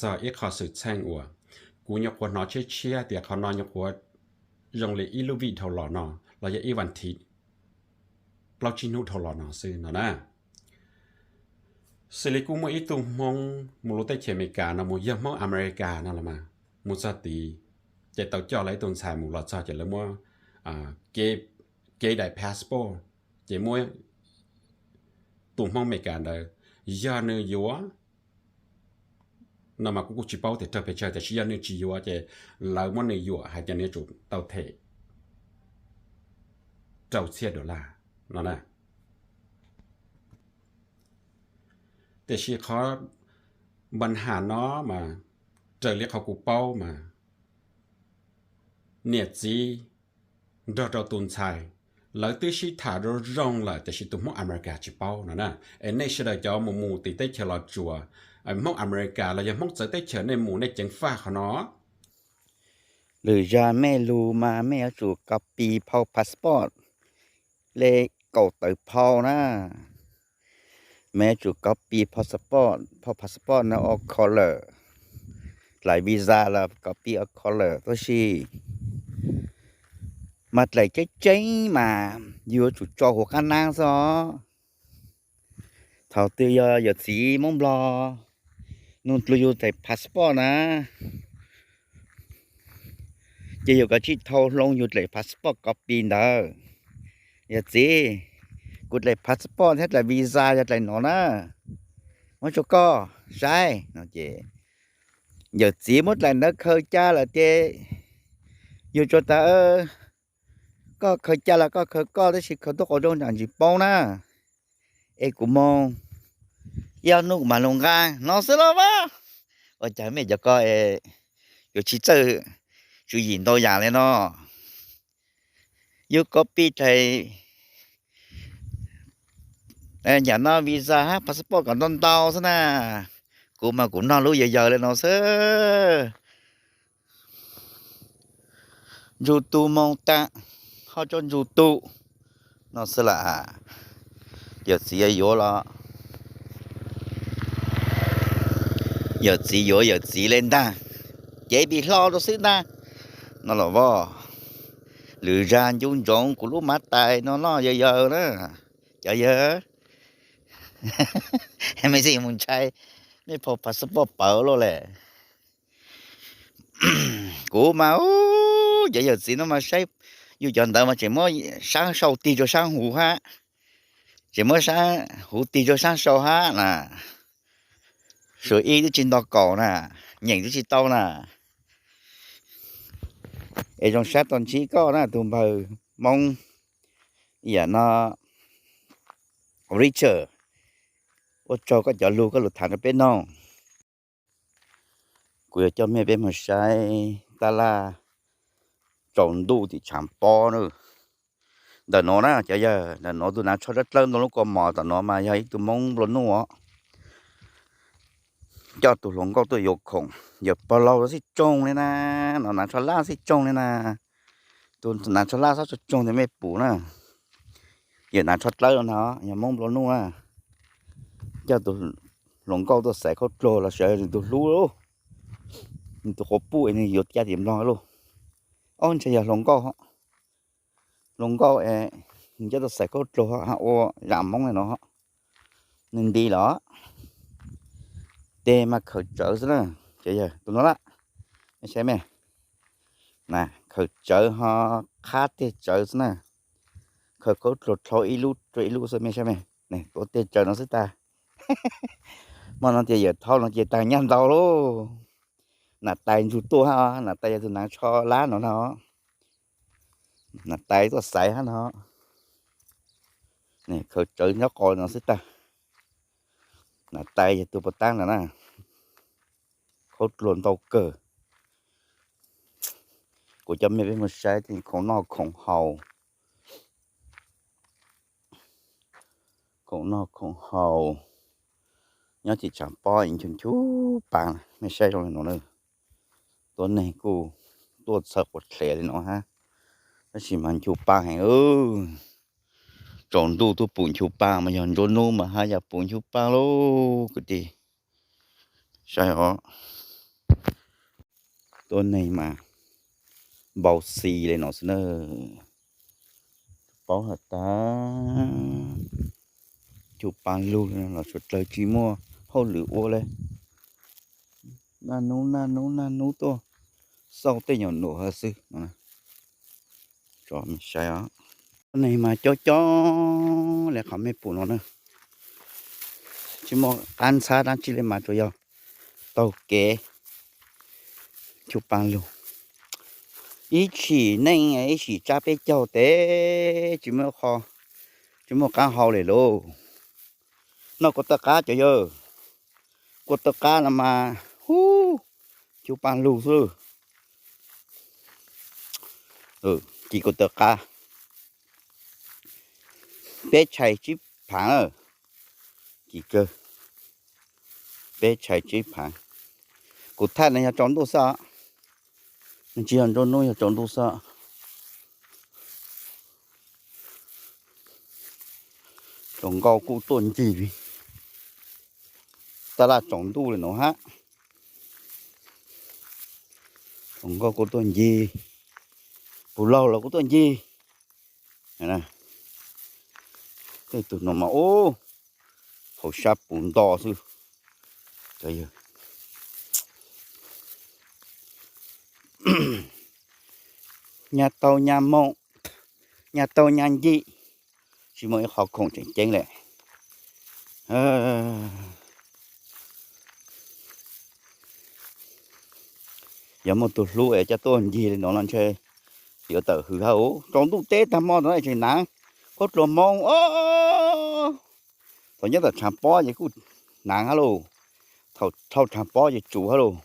txog ib qho xwm txheej uas kuv nyuam qhuav hnov tshiab tshiab tias qhov no nyuam qhuav zoo li ib lub vij dhau los no los yog ib vas thiv plaub tsib hnub dhau los no xwb no na. Xws li kuj muaj ib tug Hmoob mus lub teb chaws Amelikas no mus yog Hmoob Amelikas no los mas mus txog tid ces tau coj lawv ib tug ntxhais mus los txog ces lawv muab kev daim passport ces muab tus Hmoob Amelikas ntawd yog nws yuav no mas kuv kuj tsis paub tias raug pes tsawg tiam sis yog nws tsis yuav ces lawv muab nws yuam hais tias nws yuav tsum tau them rau txhiab dollar no na. Tiam sis qhov npa nham no mas raws li qhov kuv paub mas niam txiv nrog rau tus ntxhais lawv twb sib tham zoo zoo lawm tiam sis tus Hmoob Amelikas tsis paub no na. Es nej sawv daws cov mus mus tim teb chaws Los Tsuas, Hmoob Amelikas los yog Hmoob txawv teb chaws nej mus nej ceev faj qhov no. Lwm zag mej lug mas mej yuav tsum copy phau passport le kaum tawv phau na. Mej yuav tsum copy passport, phau passport no ob color, dlaim visa los copy ob color tab sis mas dlaim tseeb tseeb mas yus yuav tsum tso huv qab nab xwb os. Thaum twg yog yawm txiv Hmoob Nplog nug dlua yus dlaim passport na, ces yus kav tsij thau hlo yus dlaim passport copy ntawd. Yawm txiv, kuv dlaim passport thiab dlaim visa yog dlaim no na, muab rau koj saib no ces yawm txiv muab dlaim ntawd khaws ca lawm ces yus tsuas tas, koj khaws ca los koj khaws koj tab sis khaws tuaj qhov zoo tsam tsis paub na. Es kuv moog ib ob hnub kuv mam lug nqa no xwb los mas. Ua cas mej cov ko yuav tsis txawj tswv yim ntau yam li no. Yus copy dlaim yam no visa hab passport kom ntau ntau xwb na. Kuv mas kuv noj lub yawg yawg li no xwb. Ntsug tu moog taag, ho tso ntsug tu no xwb las. Yawm txiv yuav los, yawm txiv yuav yawm txiv le ntaag, cev pim hlo rau xwb ntaag no los voj. Lwm zag ncu ntsoov kuv lub mav tais no noj yawg yawg na. Cov yawg, mej txhob mus ntshai mej phau passport pawv lawm le. Kuv mas, cov yawm txiv no mas saib, yus cov ntawd mas tseem muab saab sau tig rua saab huv hab, tseem muab saab huv tig rua saab sau hab na. Suav ib twb tsis nto kaum na, nyeem twb tsis tau na. Es zoo sab tau ntsib koj na tus npawg Moob, yam no Richard, ua tsaug koj cov lug koj lug thaam rau peb noog. Kuv yuav coj mej peb moog saib tab laj tsaus ntuj tim Tshav Pob na. Ntawm nuav na cov yawg, ntawm nuav tus nav tsho dlawb dlawb ntawm lub kaus mom tom nuav mas yog ib tug Moob nplua nuj os. Coj tus hluas nkauj tuaj yuav khoom, yawm pog laug xib tsoog li na, no nav tsho laj xib tsoog li na. Tus nav tsho laj xob tsoog tsoog tes mej pum na. Yawm nav tsho dlawb no yog Moob nplua nuj na. Coj tus hluas nkauj tuaj xaiv khaub dluag los sawv nws tus hlub, nws tus quas puj es nws yuav caj tim Nplog lauj. Ob ntshe yog hluas nkauj, hluas nkauj es nws coj tuaj xaiv khaub dluag ua zam Moob li no. Nws nti los, tes mas khaws tsawv xwb na. Ces yog tus nuav lawm, mej saib mej, khaws tsawv ho qhab teg tsawv xwb na. Khaws khaub dluag dlhau ib lub rua ib lub xwb mej saib mej. Tuav teg tsawv no xwb tag. Muaj no tias yawm thaub no ces taag nyaj ntau lauj. Nam tais ntsug tuaj hab, nam tais yog tus nav tsho lab no na. Nam tais tuaj xaiv hab no. Khaws tsawv nyob qhov no xwb tag. Nam tais yog tus puas taab no na. Khaub dluag ntau kawg. Kuv coj mej peb moog saib khoom noj khoom haus, khoom noj khoom haus nyob tim Tshav Pob es nchu nchu paag, mej saib zoo li no na. Tuab neeg kuj tuaj txhawv quas dlhev li no hab, tab sis mas nchu paag heev. Tsaus ntuj tuaj pum nchu paag mas yog nruab nub mas hab yog pum nchu paag lauj kwv tij. Saib os, Tuab neeg mas npau xi li no xwb na. Paub has tas cug paa lug los suav dlawg tsis muaj hauj lwm ua li. Naj nub naj nub naj nub tuaj xauj tej nyuam nuam xwb. Tso mej saib os. Tuab neeg mas cob cob li qhov mej pum no na. Tsis muaj qab ntxhab dab tsi li mas tsuas yog taug kev cug paa lug. Ib tshim neej ib tshim tsab peb caug tes tsis muaj, tsis muaj qaab hau li lauj. Noj kua taw qab cov yawg, kua taw qab no mas hub, cug paa lug xwb. Ci kua taw qab, peb tshais tsib phaav, ci kawg, peb tshais tsib phaav. Kuv thaij no yog tsaus ntuj xwb, tsis yog nruab hnub, yog tsaus ntuj xwb. Tsaus nkauj kuj tuaj ncig, tab laj tsaus ntuj li no hab. Tsaus nkauj kuj tuaj ncig, puv laug los kuj tuaj ncig. Tej tug no mas ub, hauv sab puv nto xwb. Nyab tau nyab mooj, nyab tau nyab ncig, tsis muaj ib qho khoom tseem ceeb li. Yog muaj tug hlub es coj tuaj ncig li no los ntshe yuav tawm hws hab. Tsaus ntuj teb tag mo tod tseem naav, qaub dluag moo os. Thaum nyob tom tshav pob ces kuj naav hab lauj, thaum dhau tshav pob ces tsum hab lauj.